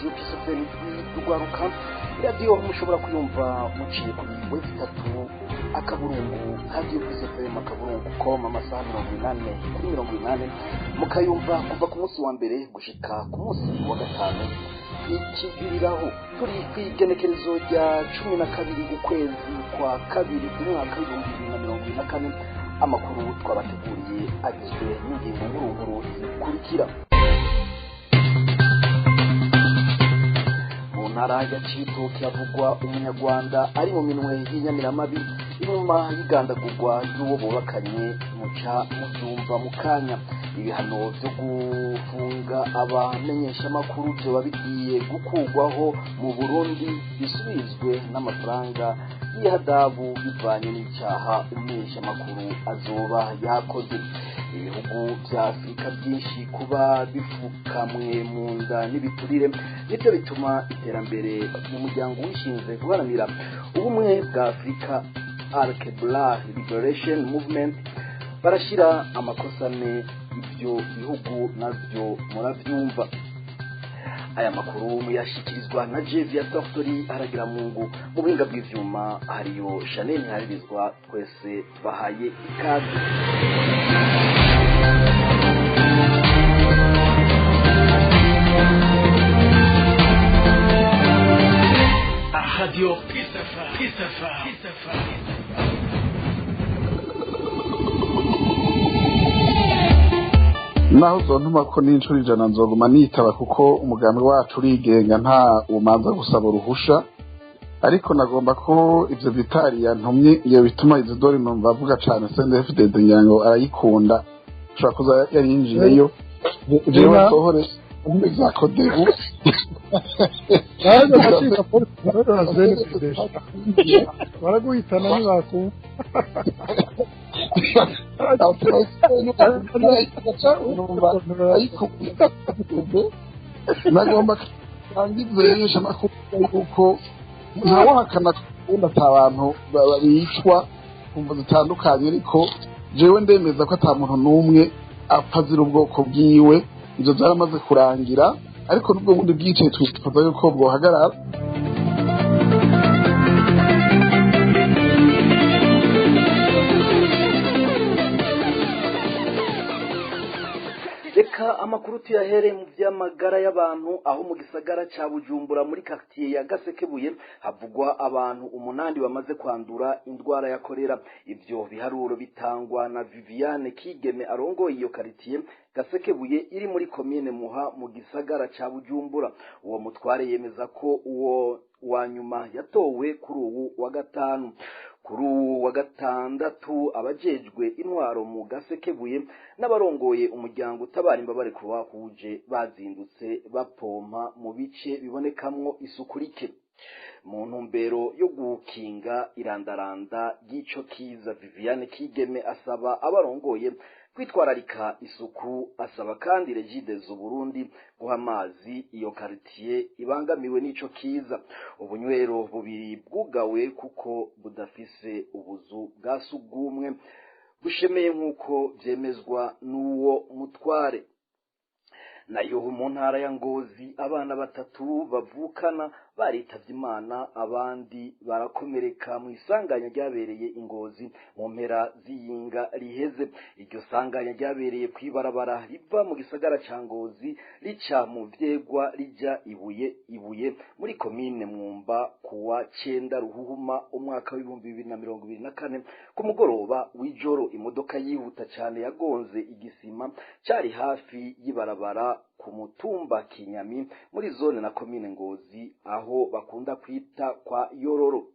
Radio Peace FM Rwaruka. Radio mushobora kuyumva muciye kuri web 3 akaburungu Radio Peace FM akaburungu com, amasaha 80 kuri 80, mukayumva kuva ku munsi wa mbere gushika ku munsi wa gatanu. Ikigiriraho turi kw'igenekerezo rya 12 ukwezi kwa kabiri umwaka w'2024. Amakuru twabateguriye agizwe n'ingingo nkuru zikurikira: Mu ntara ya Cibitoke havugwa Umunyarwanda ari mu minwe y'inyamiramabi inyuma y'igandagurwa ry'uwo bubakanye, muca mubyumva mu kanya. Ibihano byo gufunga abamenyeshamakuru vyoba bigiye gukurwaho mu Burundi, bisubizwe n'amafaranga y'ihadabu bivanye n'icaha umumenyeshamakuru azoba yakoze. Ibihugu vya Afurika byinshi kuba bifukamwe mu nda n'ibiturire nibyo bituma iterambere mu muryango wishinze guharanira ubumwe bwa Afurika, Alkebulan Liberation Movement, barashira amakosa ane ibyo bihugu, navyo muravyumva. Aya makuru muyashikirizwa na Jevia Tortori aragira mungu mu buhinga bw'ivyuma, hariyo Chanel Ntiharizwa. Twese tubahaye ikaze. Radio Peace FM. Peace FM. Peace FM. Naho uzontuma ko n'inshuro 100, nzoguma nitaba, kuko umugambi wacu urigenga, nta umanza gusaba uruhusha. Ariko nagomba ko ivyo Vitari yantumye iyo bituma Isidori, numva avuga cane CNDD-FDD, ngira ngo arayikunda, ashobora kuza yarinjiyeyo. Jewe nsohore za CODEBU. Nawe ndacika polisi baraguhitana ntibakumva. Numva nagomba kangize yesha amakuru yuko ntawahakana kubona ata bantu bicwa ku mvo zitandukanye, ariko jewe ndemeza ko ata muntu n'umwe apfa azira ubwoko bwiwe. Ivyo vyaramaze kurangira, ariko n'ubwo bundi bwicaye twifuza yuko bwohagarara. Reka amakuru tuyahere mu by'amagara y'abantu, aho mu gisagara ca Bujumbura muri quartier ya Gasekebuye havugwa abantu umunani bamaze kwandura indwara ya kolera. Ivyo biharuro bitangwa na Viviane Kigeme arongoye iyo quartier Gasekebuye iri muri komine Muha mu gisagara ca Bujumbura. Uwo mutware yemeza ko uwo wa nyuma yatowe kuri uwu wa gatanu. Kuri uwu wa gatandatu, abajejwe intwaro mu Gasekebuye n'abarongoye umuryango utabara imbabare Croix-Rouge bazindutse bapompa mu bice bibonekamwo isuku rike mu ntumbero yo gukinga irandaranda ry'ico kiza. Viviane Kigeme asaba abarongoye kwitwararika isuku, asaba kandi Regideso Burundi guha amazi iyo quartier ibangamiwe n'ico kiza. Ubunywero bubiri bwugawe kuko budafise ubuzu bwa sugumwe bushemeye, nk'uko vyemezwa n'uwo mutware. Nayo mu ntara ya Ngozi, abana batatu bavukana baritavye Imana, abandi barakomereka mu isanganya ryabereye Ingozi mu mpera z'iyinga riheze. Iryo sanganya ryabereye kw'ibarabara riva mu gisagara ca Ngozi rica mu Vyegwa rija Ibuye muri komine Mwumba, kuwa 9 Ruhuhuma umwaka w'2024 ku mugoroba w'ijoro. Imodoka yihuta cane yagonze igisima cari hafi y'ibarabara ku mutumba Kinyami muri zone na komine Ngozi, aho bakunda kwita kwa Yororo.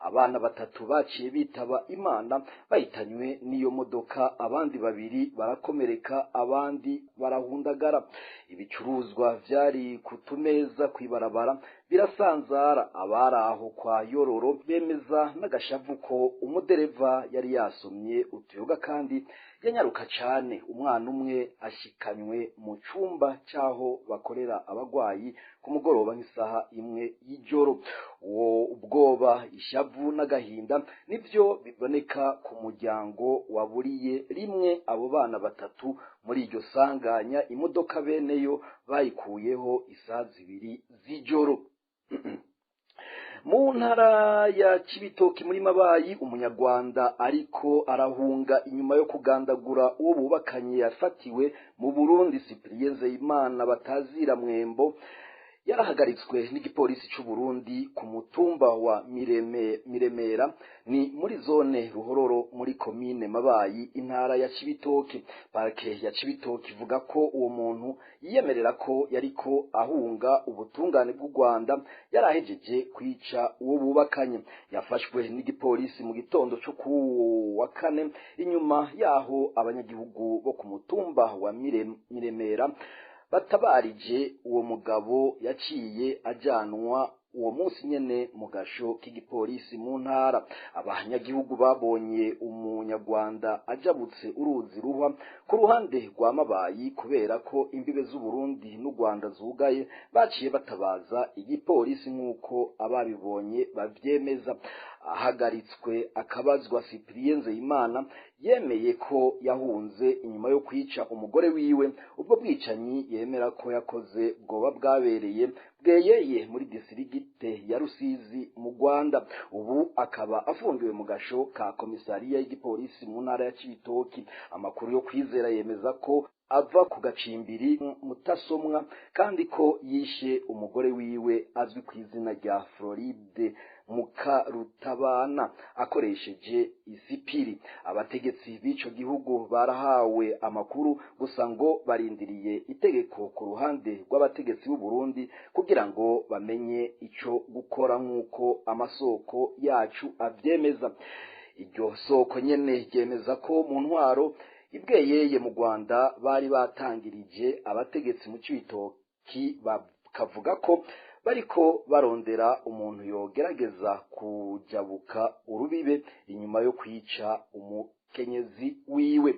Abana batatu baciye bitaba Imana bahitanywe n'iyo modoka, abandi babiri barakomereka, abandi barahundagara. Ibicuruzwa vyari ku tumeza kw'ibarabara birasanzara. Abari aho kwa Yororo bemeza n'agashavu ko umudereva yari yasomye utuyoga kandi yanyaruka cane. Umwana umwe ashikanywe mu cumba c'aho bakorera abagwayi ku mugoroba nk'isaha 1 y'ijoro. Uwo ubwoba, ishavu n'agahinda nivyo biboneka ku muryango waburiye rimwe abo bana batatu muri iryo sanganya. Imodoka beneyo bayikuyeho isaha 2 z'ijoro. Mu ntara ya Cibitoki muri Mabayi, umunyarwanda ariko arahunga inyuma yo kugandagura uwo bubakanye yafatiwe mu Burundi. Cyprien Nzeyimana batazira Mwembo yarahagaritswe n'igipolisi c'u Burundi ku mutumba wa Miremera, ni muri zone Ruhororo muri komine Mabayi, intara ya Cibitoki. Parke ya Cibitoki ivuga ko uwo muntu yiyemerera ko yariko ahunga ubutungane bw'u Rwanda, yarahejeje kwica uwo bubakanye. Yafashwe n'igipolisi mu gitondo cyo ku wa kane, inyuma yaho abanyagihugu bo ku mutumba wa Miremera batabarije uwo mugabo. Yaciye ajanwa uwo munsi nyene mu gasho k'igipolisi mu ntara. Abanyagihugu babonye umunyarwanda ajabutse uruzi Ruhwa ku ruhande rwa Mabayi, kubera ko imbibe z'u Burundi n'u Rwanda zugaye, baciye batabaza igipolisi nk'uko ababibonye bavyemeza. Ahagaritswe akabazwa, Cyprien Nzeyimana yemeye ko yahunze inyuma yo kwica umugore wiwe. Ubwo bwicanyi yemera ko yakoze bwoba bwabereye Bweyeye muri disirigite ya Rusizi mu Rwanda. Ubu akaba afungiwe mu gasho ka komisariya y'igipolisi mu ntara ya Cibitoki. Amakuru yo kwizera yemeza ko ava ku gacimbiri Mutasomwa, kandi ko yishe umugore wiwe azwi ku izina rya Floride Mukarutabana akoresheje isipiri. Abategetsi b'ico gihugu barahawe amakuru, gusa ngo barindiriye itegeko ku ruhande rw'abategetsi b'u Burundi kugira ngo bamenye ico gukora, nk'uko amasoko yacu avyemeza. Iryo soko nyene ryemeza ko mu ntwaro ibweyeye mu Rwanda bari batangirije abategetsi mu Cibitoki, bakavuga ko bariko barondera umuntu yogerageza kujabuka urubibe inyuma yo kwica umukenyezi wiwe.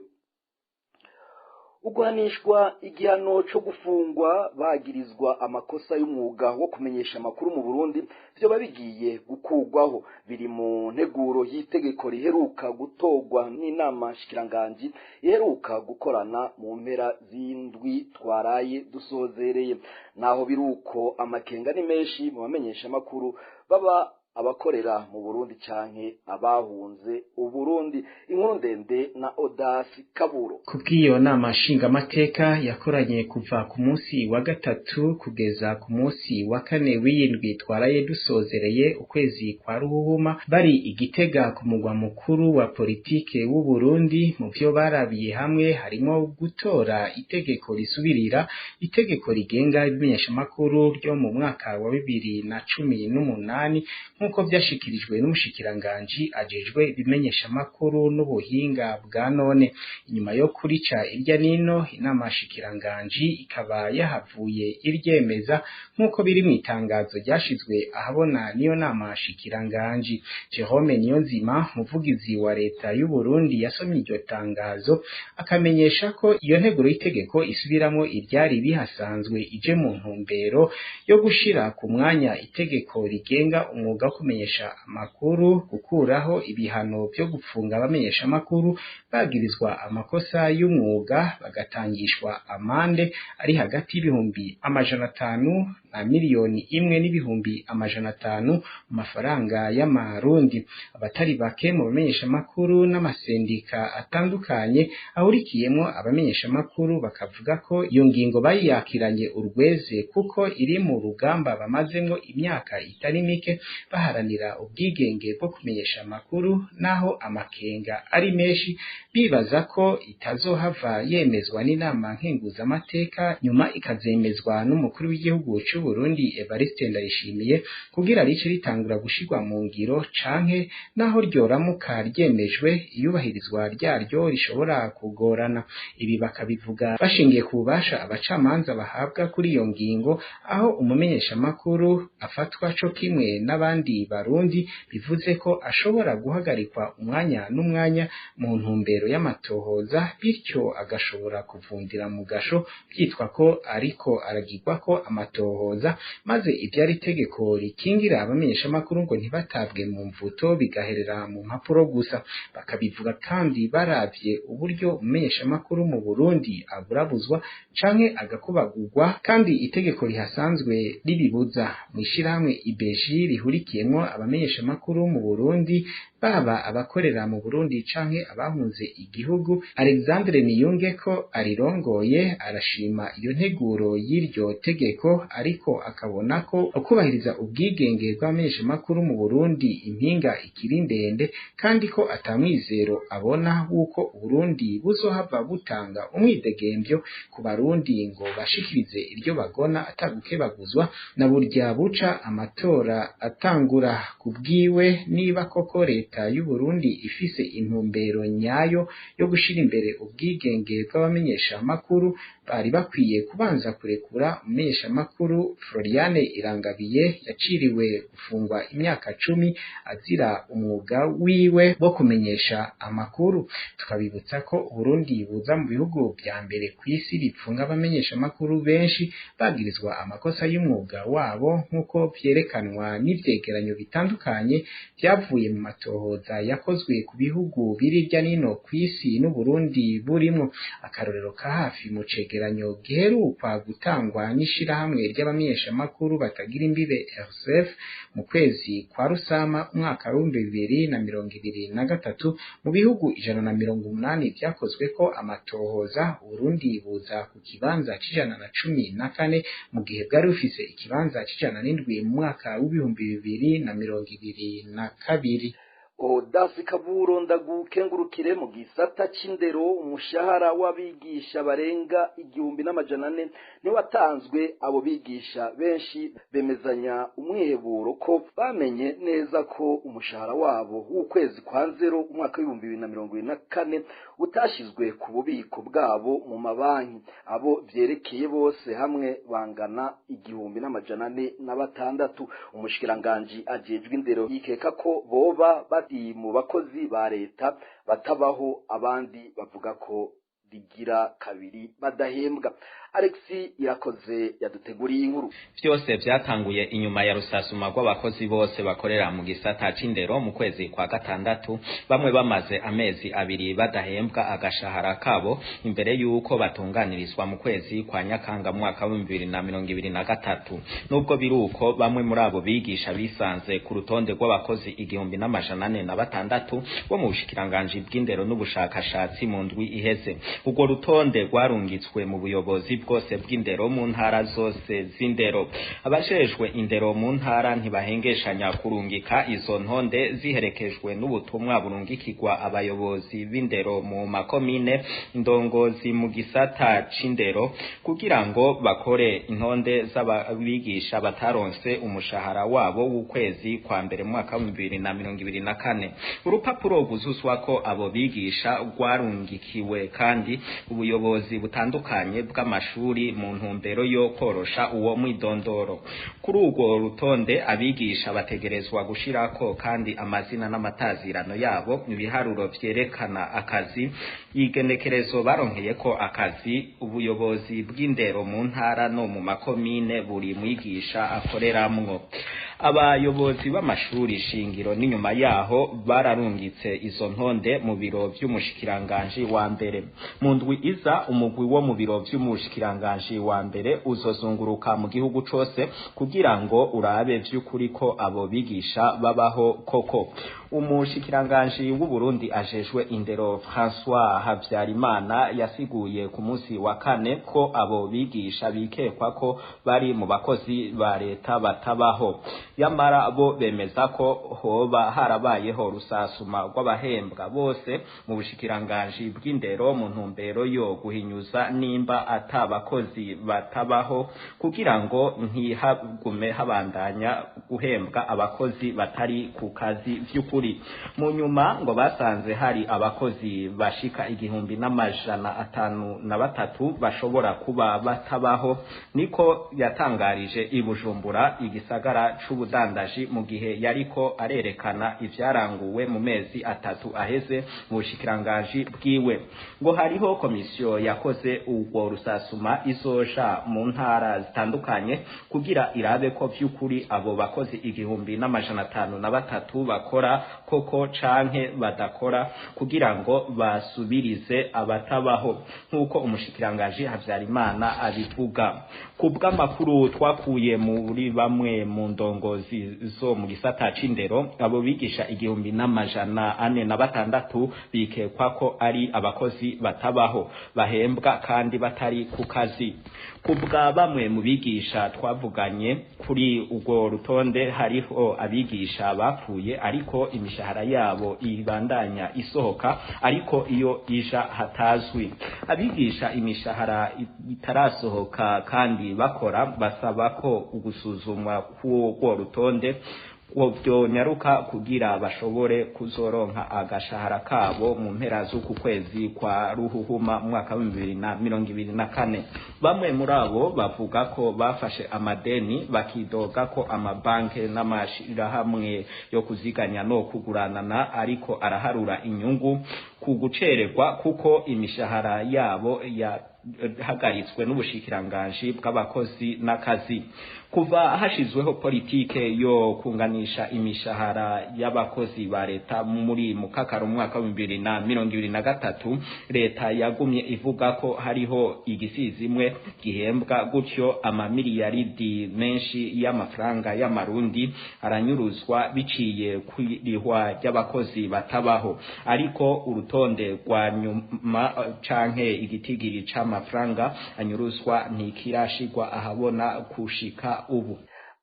Uguhanishwa igihano co gufungwa bagirizwa amakosa y'umwuga wo kumenyesha amakuru mu Burundi vyoba bigiye gukugwaho. Biri mu nteguro y'itegeko riheruka gutorwa n'inama nshikiranganji iheruka gukorana mu mpera z'indwi twaraye dusozereye. Naho biruko, amakenga ni menshi mu bamenyesha amakuru, baba abakorera mu Burundi canke abahunze Uburundi. Inkuru ndende na Odasi Kaburo. Kubw'iyo nama nshingamateka yakoranye kuva ku munsi wa gatatu kugeza ku munsi wa kane w'iyindwi twaraye dusozereye, ukwezi kwa Ruhuhuma, bari Igitega ku mugwa mukuru wa politike w'u Burundi, mu vyo barabiye hamwe harimo gutora itegeko risubirira itegeko rigenga ibimenyeshamakuru ryo mu mwaka wa 2018, nk'uko vyashikirijwe n'umushikiranganji ajejwe ibimenyeshamakuru n'ubuhinga bwa none. Inyuma yo kurica irya nino, inama nshikiranganji ikaba yahavuye iryemeza, nk'uko biri mu itangazo ryashizwe ahabona n'iyo nama nshikiranganji. Jerome Niyonzima, muvugizi wa leta y'u Burundi, yasomye iryo tangazo akamenyesha ko iyo nteguro y'itegeko isubiramwo iryari bihasanzwe ije mu ntumbero yo gushira ku mwanya itegeko rigenga umwuga wo kumenyesha amakuru, gukuraho ibihano vyo gupfunga abamenyesha amakuru bagirizwa amakosa y'umwuga bagatangishwa amande ari hagati y'500,000 na 1,500,000 mu mafaranga y'amarundi. Abatari bake mu bamenyesha amakuru n'amasendika atandukanye ahurikiyemwo abamenyesha amakuru bakavuga ko iyo ngingo bayakiranye urweze, kuko iri mu rugamba bamazemwo imyaka itari mike baharanira ubwigenge bwo kumenyesha amakuru, naho amakenga ari menshi bibaza ko itazohava yemezwa n'inama nkenguzamateka, nyuma ikazemezwa n'umukuru w'igihugu c'u cy'u Burundi Evariste Ndayishimiye kugira rice ritangura gushirwa mu ngiro, canke naho ryoramuka ryemejwe iyubahirizwa ryaryo rishobora kugorana. Ibi bakabivuga bashingiye ku bubasha abacamanza bahabwa kuri iyo ngingo, aho umumenyeshamakuru afatwa co kimwe n'abandi Barundi, bivuze ko ashobora guhagarikwa umwanya n'umwanya mu ntumbero y'amatohoza, bityo agashobora kuvundira mu gasho byitwa ko ariko aragirwa ko amatohoza, maze ivyari itegeko rikingira abamenyeshamakuru ngo ntibatabwe mu mvuto bigaherera mu mpapuro gusa. Bakabivuga kandi baravye uburyo umumenyeshamakuru mu Burundi aburabuzwa canke agakubagurwa, kandi itegeko rihasanzwe ribibuza. Mw'ishirahamwe IBEJI rihurikiyemwo abamenyeshamakuru mu Burundi, baba abakorera mu Burundi canke abahunze igihugu, Alexandre Niyungeko arirongoye arashima iyo nteguro y'iryo tegeko, ariko akabona ko ukubahiriza ubwigenge bw'abamenyeshamakuru mu Burundi impinga ikiri ndende, kandi ko atamwizero abona w'uko Uburundi buzohava butanga umwidegemvyo ku Barundi ngo bashikirize iryo bagona atagukebaguzwa na burya buca amatora atangura. Kubwiwe, niba koko leta y'u Burundi ifise intumbero nyayo yo gushira imbere ubwigenge bw'abamenyeshamakuru, bari bakwiye kubanza kurekura umumenyeshamakuru Floriane Irangabiye yaciriwe gufungwa imyaka 10 azira umwuga wiwe wo kumenyesha amakuru. Tukabibutsa ko Burundi buza mu bihugu vya mbere kw'isi bipfunga abamenyeshamakuru benshi bagirizwa amakosa y'umwuga wabo, nk'uko vyerekanwa n'ivyegeranyo bitandukanye vyavuye mu matohoza yakozwe ku bihugu biri hirya n'ino kw'isi n'Uburundi burimwo. Akarorero ka hafi mu cegeranyo giherukwa gutangwa n'ishirahamwe ry'abamenyeshamakuru batagira imbibe RSF mu kwezi kwa Rusama umwaka w'2023, mu bihugu 180 vyakozwe ko amatohoza, Uburundi buza ku kibanza c'114, mu gihe bwari bufise ikibanza c'107 mu mwaka w'2022. Odasi Kaburo ndagukengurukire. Mu gisata c'indero, umushahara w'abigisha barenga 1400 niwatanzwe. Abo bigisha benshi bemezanya umwiheburo ko bamenye neza ko umushahara wabo w'ukwezi kwa nzero umwaka w'2024 utashizwe ku bubiko bwabo mu mabanki. Abo vyerekeye bose hamwe bangana 1406. Umushikiranganji ajejwe indero yikeka ko boba bari mu bakozi ba leta batabaho, abandi bavuga ko rigira kabiri badahembwa. Alexi Irakoze yaduteguriye inkuru. Vyose vyatanguye inyuma ya rusasuma rw'abakozi bose bakorera mu gisata c'indero mu kwezi kwa gatandatu, bamwe bamaze amezi 2 badahembwa agashahara kabo imbere yuko batunganirizwa mu kwezi kwa Nyakanga mwaka wa 2023. Nubwo biruko, bamwe muri abo bigisha bisanze ku rutonde rw'abakozi 1406 bo mu bushikiranganji bw'indero n'ubushakashatsi mu ndwi iheze. Urwo rutonde rwarungitswe mu buyobozi bwose bw'indero mu ntara zose z'indero. Abajejwe indero mu ntara ntibahengeshanya kurungika izo ntonde ziherekejwe n'ubutumwa burungikirwa abayobozi b'indero mu makomine, indongozi mu gisata c'indero, kugira ngo bakore intonde z'abigisha bataronse umushahara wabo w'ukwezi kwa mbere mu mwaka wa 2024. Urupapuro rwuzuzwako abo bigisha rwarungikiwe kandi ubuyobozi butandukanye bw'amashuri mu ntumbero yo korosha uwo mwidondoro. Kuri urwo rutonde abigisha bategerezwa gushirako kandi amazina n'amatazirano yabo, ibiharuro vyerekana akazi, igenekerezo baronkeyeko akazi, ubuyobozi bw'indero mu ntara no mu makomine buri mwigisha akoreramwo. Abayobozi b'amashuri shingiro n'inyuma yaho bararungitse izo ntonde mu biro vy'umushikiranganji wa mbere. Mu ndwi iza, umugwi wo mu biro vy'umushikiranganji wa mbere uzozunguruka mu gihugu cose kugira ngo urabe vy'ukuri ko abo bigisha babaho koko. Umushikiranganji w'u Burundi ajejwe indero François Habyarimana yasiguye ku munsi wa kane ko abo bigisha bikekwa ko bari mu bakozi ba leta batabaho. Yamara bo bemeza ko hoba harabayeho rusasuma rw'abahembwa bose mu bushikiranganji bw'indero mu ntumbero yo guhinyuza nimba atabakozi batabaho, kugira ngo ntihagume habandanya guhembwa abakozi batari ku kazi vy'ukuri. Mu nyuma ngo basanze hari abakozi bashika 1503 bashobora kuba batabaho, niko yatangarije i Bujumbura, igisagara c'ubudandaji, mu gihe yariko arerekana ivyaranguwe mu mezi 3 aheze mu bushikiranganji bwiwe. Ngo hariho komisiyo yakoze urwo rusasuma izoja mu ntara zitandukanye kugira irabe ko vy'ukuri abo bakozi 1503 bakora koko canke badakora, kugira ngo basubirize abatabaho, nk'uko umushikiranganji Habyarimana abivuga. Kubw'amakuru twakuye muri bamwe mu ndongozi zo mu gisata c'indero, abo bigisha 1406 bikekwa ko ari abakozi batabaho bahembwa kandi batari ku kazi. Kubwa bamwe mu bigisha twavuganye kuri urwo rutonde, hariho abigisha bapfuye ariko imishahara yabo ibandanya isohoka, ariko iyo ija hatazwi. Abigisha imishahara itarasohoka kandi bakora basaba ko ugusuzumwa k'urwo rutonde vyonyaruka kugira bashobore kuzoronka agashahara kabo mu mpera z'uku kwezi kwa Ruhuhuma mwaka wa 2024. Bamwe muri abo bavuga ko bafashe amadeni, bakidoga ko amabanke n'amashirahamwe yo kuziganya no kuguranana ariko araharura inyungu ku gucererwa, kuko imishahara yabo ya hagaritswe n'ubushikiranganji bw'abakozi n'akazi. Kuva hashizweho politike yo kunganisha imishahara y'abakozi ba leta muri mukakaro mwaka wa 2023, leta yagumye ivuga ko hariho igisizimwe gihembwa gutyo amamiliyaridi menshi y'amafaranga y'amarundi aranyuruzwa biciye kwirihwa ry'abakozi batabaho. Ariko urutonde rwa nyuma canke igitigiri c'amafaranga anyuruzwa ntikirashigwa ahabona kushika ubu.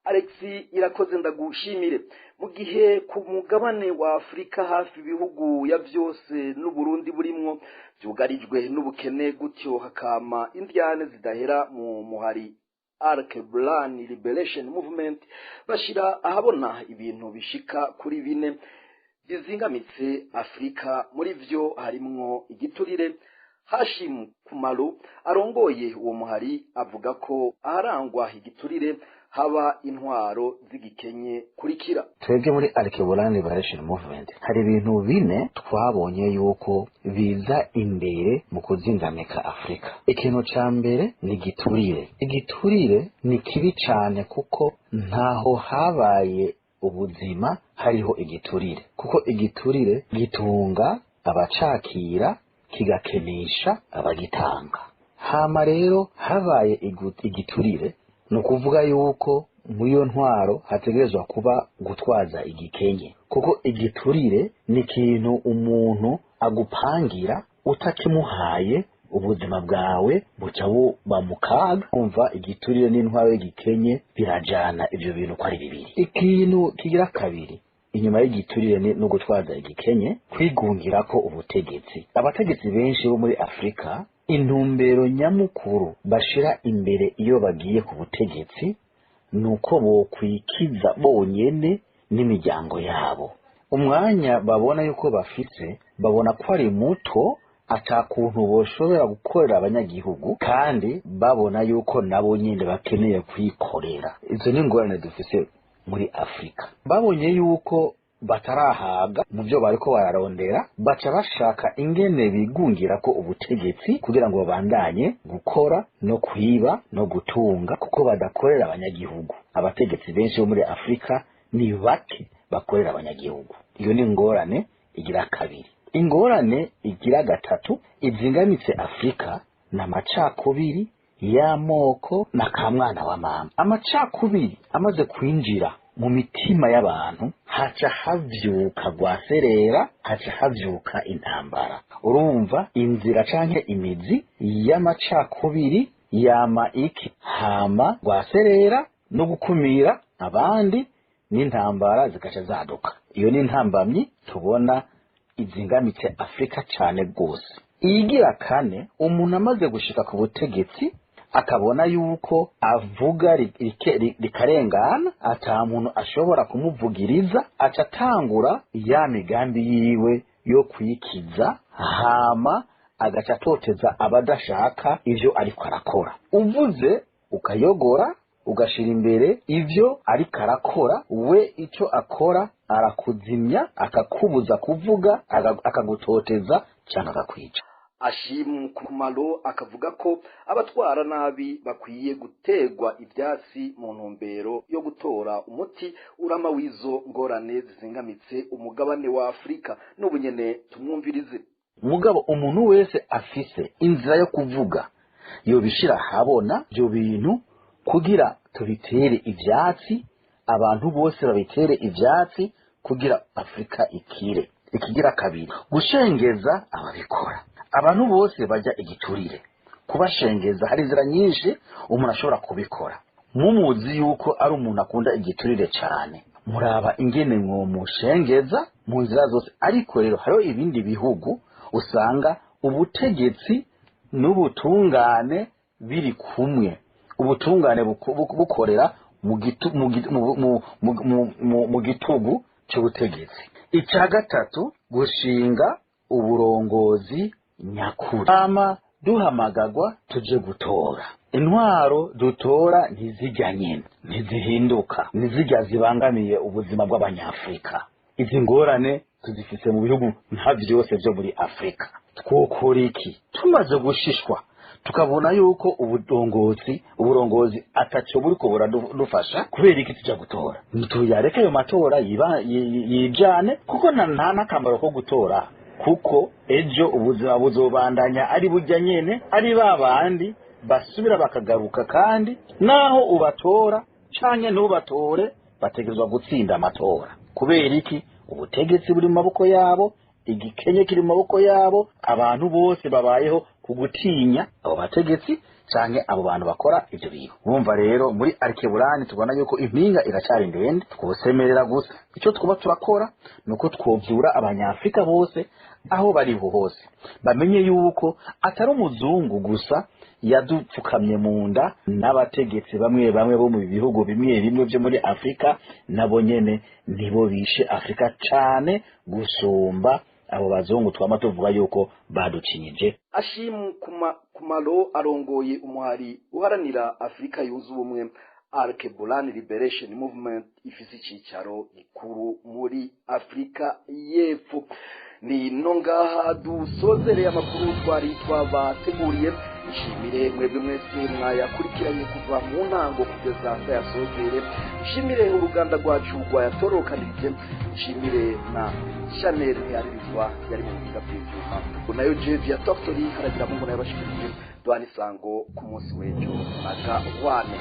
Alexi Irakoze, ndagushimire. Mu gihe ku mugabane wa Afrika hafi ibihugu ya vyose n'Uburundi burimwo byugarijwe n'ubukene, gutyo hakama indyane zidahera mu muhari Alkebulan Liberation Movement, bashira ahabona ibintu bishika kuri 4 bizingamitse Afrika. Muri vyo harimwo igiturire. Hashim Kumalo arongoye uwo muhari avuga ko aharangwa igiturire haba intwaro z'igikenye. Kurikira. Twebwe muri Alkebulan Liberation Movement hari ibintu 4 twabonye yuko biza imbere mu kuzingamika Afrika. Ikintu ca mbere ni igiturire. Igiturire ni kibi cane kuko ntaho habaye ubuzima hariho igiturire, kuko igiturire gitunga abacakira kigakenesha abagitanga. Hama rero habaye igiturire, ni ukuvuga yuko muri iyo ntwaro hategerezwa kuba gutwaza igikenye, kuko igiturire ni ikintu umuntu agupangira utakimuhaye ubuzima bwawe buca buba mu kaga. Umva, igiturire n'intwaro y'igikenye birajana, ivyo bintu ko ari bibiri. Ikintu kigira kabiri inyuma y'igiturire no gutwaza igikenye, kwigungira ko ubutegetsi. Abategetsi benshi bo muri Afrika intumbero nyamukuru bashira imbere iyo bagiye ku butegetsi nuko bokwikiza bonyene n'imiryango yabo. Umwanya babona yuko bafise, babona ko ari muto, atakuntu boshobora gukorera abanyagihugu, kandi babona yuko nabo nyene bakeneye kwikorera. Izo ni ingorane dufise muri Afrika. Babonye yuko batarahaga mu byo bariko bararondera, baca bashaka ingene bigungira ko ubutegetsi kugira ngo babandanye gukora no kwiba no gutunga, kuko badakorera abanyagihugu. Abategetsi benshi bo muri Afrika ni bake bakorera abanyagihugu. Iyo ni ingorane igira kabiri. Ingorane igira gatatu izingamitse Afrika ni amacakubiri y'amoko na kamwana wa mama. Amacakubiri amaze kwinjira Mu mitima y'abantu haca havyuka rwaserera, haca havyuka intambara. Urumva inzira canke imizi y'amacakubiri yama iki? Hama rwaserera no gukumira abandi n'intambara zigaca zaduka. Iyo ni intambamyi tubona izingamitse Afrika cane rwose. Iyigira kane, umuntu amaze gushika ku butegetsi akabona yuko avuga rikarengana, ata muntu ashobora kumuvugiriza, aca atangura ya migambi yiwe yo kwikiza, hama agaca atoteza abadashaka ivyo ariko arakora. Uvuze ukayogora, ugashira imbere ivyo ariko arakora, we ico akora arakuzimya, akakubuza kuvuga, akagutoteza canke akakwica. Ashimu Kumalo akavuga ko abatwara nabi bakwiye gutegwa ivyatsi mu ntumbero yo gutora umuti urama w'izo ngorane zizingamitse umugabane wa Afrika. N'ubu nyene tumwumvirize. Mugabo umuntu wese afise inzira yo kuvuga yobishira habona ivyo bintu kugira tubitere ivyatsi, abantu bose babitere ivyatsi kugira Afrika ikire. Ikigira kabiri, gushengeza ababikora. Abantu bose bajya igiturire, kubashengeza hari inzira nyinshi umuntu ashobora kubikora. Mumuzi yuko ari umuntu akunda igiturire cyane, muraba ingene mwomushengeza mu nzira zose. Ariko rero hariho ibindi bihugu usanga ubutegetsi n'ubutungane biri kumwe, ubutungane bukorera mu gitugu cy'ubutegetsi. Icya gatatu, gushinga uburongozi nyakuri. Ama duhamagagwa tuje gutora, intwaro dutora ntizijya nyene, ntizihinduka, ntizijya zibangamiye ubuzima bw'abanyafrika. Izi ngorane tuzifise mu bihugu nka vyose vyo muri Afrika. Twokora iki tumaze gushishwa tukabona yuko uburongozi ataco buriko buradufasha? Kubera iki tuja gutora? Tuyareke ayo matora yijane, kuko nta n'akamaro ko gutora, kuko ejo ubuzima buzobandanya ari burya nyene, ari ba bandi basubira bakagaruka, kandi naho ubatora canke ntubatore bategerezwa gutsinda amatora. Kubera iki? Ubutegetsi buri mu maboko yabo, igikenye kiri mu maboko yabo, abantu bose babayeho ku gutinya abo bategetsi canke abo bantu bakora ivyo bintu. Bumva rero muri Alkeburani tubona yuko impinga iracari ndende, twosemerera gusa. Ico twuba turakora nuko twovyura abanyafrika bose aho bari hose, bamenye yuko atari umuzungu gusa yadupfukamye mu nda, n'abategetsi bamwe bamwe bo mu bihugu bimwe bimwe vyo muri Afrika nabo nyene nibo bishe Afrika cane gusumba abo bazungu twama tuvuga yuko baducinyije. Ashimu Kumalo arongoye umuhari uharanira Afrika yunze ubumwe Alkebulan Liberation Movement, ifise icicaro gikuru muri Afrika y'Epfo. Ni no ngaha dusozereye amakuru twari twabateguriye. Nshimire mwebwe mwese mwayakurikiranye kuva mu ntango kugeza ndayasozere. Nshimire uruganda rwacu rwayatorokanije, nshimire na Chanel ntiyaririzwa yari mu buhinga bw'ivyuma, nayo Jevi ya Doctori haragira mu mbona yabashikirije. Duhana isango ku munsi w'ejo na gahwane.